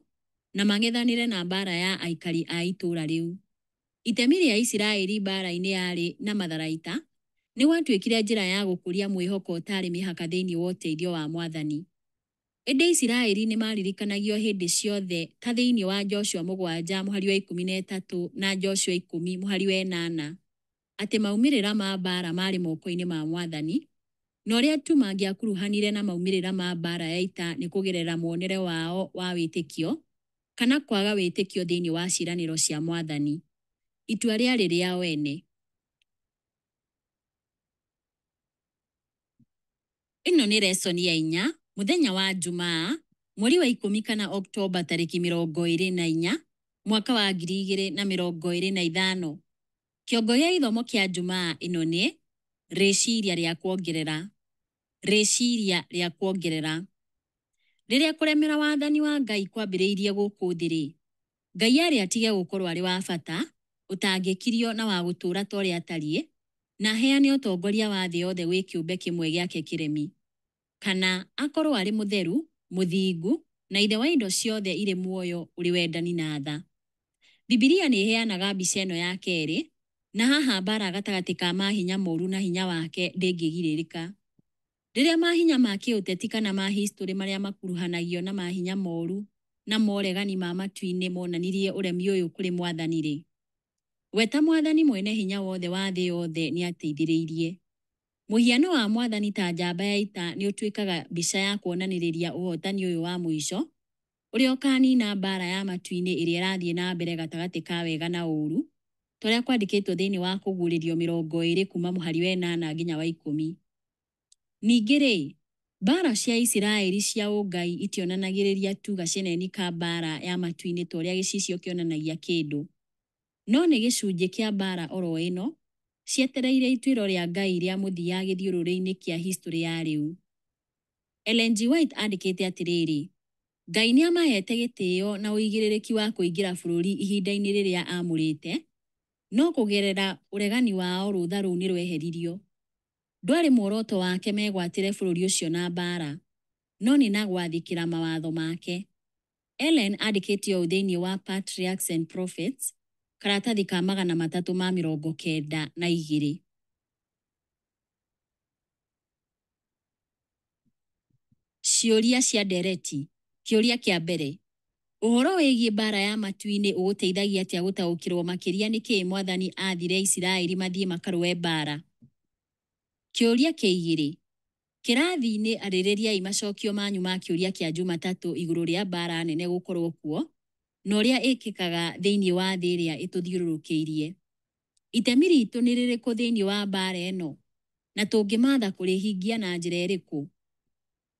na mang'ethanĩre na mbaara ya aikari a itũũra rĩu. Itemi rĩa Isiraeli mbaara-inĩ yarĩ na matharaita nĩ gwatuĩkire njĩra ya gũkũria mwĩhoko ũtaarĩ mĩhaka thĩinĩ wa ũteithio wa Mwathani. Ĩndĩ Isiraeli nĩ maaririkanagio hĩndĩ ciothe ta thĩinĩ wa Joshua 7 mũhari wa 13 na Joshua 10 mũhari wa 8 atĩ maumĩrĩra ma mbaara maarĩ moko-inĩ ma Mwathani, na ũrĩa tu mangĩakuruhanire na maumĩrĩra ma mbaara ya ita nĩ kũgerera muonere wao wa wĩtĩkio kana kwaga wĩtĩkio thĩinĩ wa ciĩranĩro cia Mwathani. Itua rĩarĩ rĩao ene. Ĩno nĩ resoni ya inya, mũthenya wa Njumaa, mweri wa ikũmi kana Oktomba tarĩki 24, mwaka wa 2025. Kĩongo gĩa gĩthomo kĩa Njumaa ĩno nĩ rĩciria rĩa kuongerera. Rĩciria rĩa kuongerera. Rĩrĩa kũremera wathani wa Ngai kwambĩrĩirie gũkũ thĩ-rĩ, Ngai arĩ atige gũkorwo arĩ wa bata, ũtangĩkirio na wa gũtũũra ta ũrĩa atariĩ, na aheane ũtongoria wa thĩ yothe gwĩ kĩũmbe kĩmwe gĩake kĩremi. Kana akorwo arĩ mũtheru, mũthingu, na ithe wa indo ciothe irĩ muoyo ũrĩ wendani na tha. Bibilia nĩ ĩheanaga mbica ĩno ya kerĩ, na haha mbaara gatagatĩ ka mahinya moru na hinya wake ndĩngĩgirĩrĩka. Rĩrĩa mahinya ma kĩũteti kana ma historĩ marĩa makuruhanagio na mahinya moru na moregani ma matu-inĩ monanirie ũremi ũyũ kũrĩ Mwathani-rĩ, we ta Mwathani mwene hinya wothe wa thĩ yothe nĩateithĩrĩirie. Mũhiano wa Mwathani ta njamba ya ita nĩ ũtuĩkaga mbica ya kuonanĩrĩria ũhotani ũyũ wa mũico, ũrĩa ũkanina mbaara ya matu-inĩ ĩrĩa ĩrathiĩ na mbere gatagatĩ ka wega na ũũru, ta ũrĩa kwandĩkĩtwo thĩinĩ wa Kũguũrĩrio 20 kuuma mũhari wa 8 nginya wa 10. Ningĩ-rĩ, mbaara cia Isiraeli cia ũngai itionanagĩrĩria tu gaceneni ka mbaara ya matu-inĩ ta ũrĩa gĩcicio kĩonanagia kĩndũ, no nĩ gĩcunjĩ kĩa mbaara oro ĩno, cietereire ituĩro rĩa Ngai rĩa mũthia gĩthiũrũrĩ-inĩ kĩa historĩ ya rĩu. Ellen G. White andĩkĩte atĩrĩrĩ, Ngai nĩ amaheete gĩtĩo na ũigĩrĩrĩki wa kũingĩra bũrũri ihinda-inĩ rĩrĩa aamũrĩte, no kũgerera ũregani wao rũtha rũu nĩ rweheririo. Ndwarĩ muoroto wake megwatĩre bũrũri ũcio na mbaara, no nĩ na gwathĩkĩra mawatho make. Ellen andĩkĩte ũũ thĩinĩ wa Patriarchs and Prophets, karatathi ka 392. Ciũria cia ndereti. Kĩũria kĩa mbere. Ũhoro wĩgiĩ mbaara ya matu-inĩ ũgũteithagia atĩa gũtaũkĩrũo makĩria nĩ kĩĩ Mwathani aathire Isiraeli mathiĩ makarũe mbaara? Kĩũria kĩa igĩrĩ. Kĩrathi-inĩ arĩrĩriai macokio manyu ma kĩũria kĩa Jumatatũ igũrũ rĩa mbaara nene gũkorwo kuo na ũrĩa ĩkĩkaga thĩinĩ wa thĩ ĩrĩa ĩtũthiũrũrũkĩirie. Itemi ritũ nĩ rĩrĩkũ thĩinĩ wa mbaara ĩno, na tũngĩmatha kũrĩhingia na njĩra ĩrĩkũ?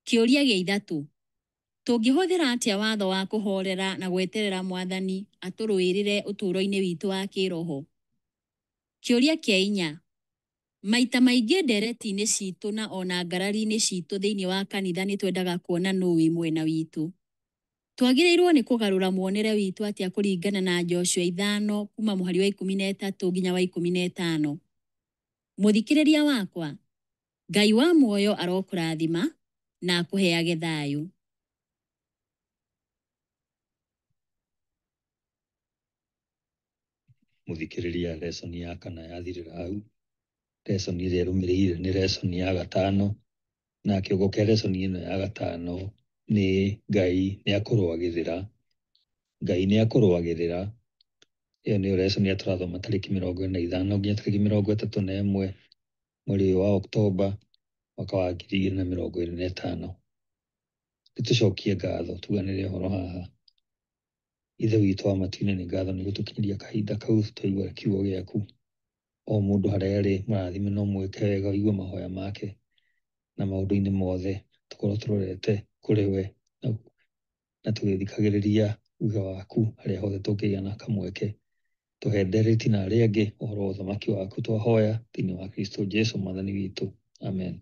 Kĩũria gĩa ithatũ. Tũngĩhũthĩra atĩa watho wa kũhoorera na gweterera Mwathani atũrũĩrĩre ũtũũro-inĩ witũ wa kĩĩroho? Kĩũria kĩa inya. Maita maingĩ ndereti-inĩ citũ na ona ngarari-inĩ citũ thĩinĩ wa kanitha nĩ twendaga kuona nũ wĩ mwena witũ. Twagĩrĩirũo nĩ kũgarũra muonere witũ atĩa kũringana na Joshua 5 kuma mũhari wa 13 nginya wa 15? Mũthikĩrĩria wakwa, Ngai wa muoyo arokũrathima na akũheage thayũ. Mũthikĩrĩria, lesson ya kana yathirĩra hau. Lesson ĩrĩa ĩrũmĩrĩire nĩ lesson ya gatano, na kĩongo kĩa lesson ĩno ya gatano nĩ Ngai nĩ akũrũagĩrĩra. Ngai nĩ akũrũagĩrĩra. Ĩyo nĩyo lesson ĩrĩa tũrathoma tarĩki 45 nginya tarĩki 31 mweri ũyũ wa Oktoba mwaka wa 2025. Nĩtũcokie ngatho tuganĩre ũhoro haha. Ithe witũ wa matu-inĩ, nĩ ngatho nĩ gũtũkinyĩria kahinda kau twaigua kiugo gĩaku. O mũndũ harĩa arĩ mũrathime no mwĩke wega ũigue mahoya make na maũndũ-inĩ mothe tũkorwo tũrorete kũrĩ we na tũgĩthikagĩrĩria uge waku harĩa hothe tũngĩgĩa na kamweke. Tũhe ndereti na arĩa angĩ ũhoro wa ũthamaki waku twahoya thĩinĩ wa Kristo Jesu Mwathani witũ. Amen.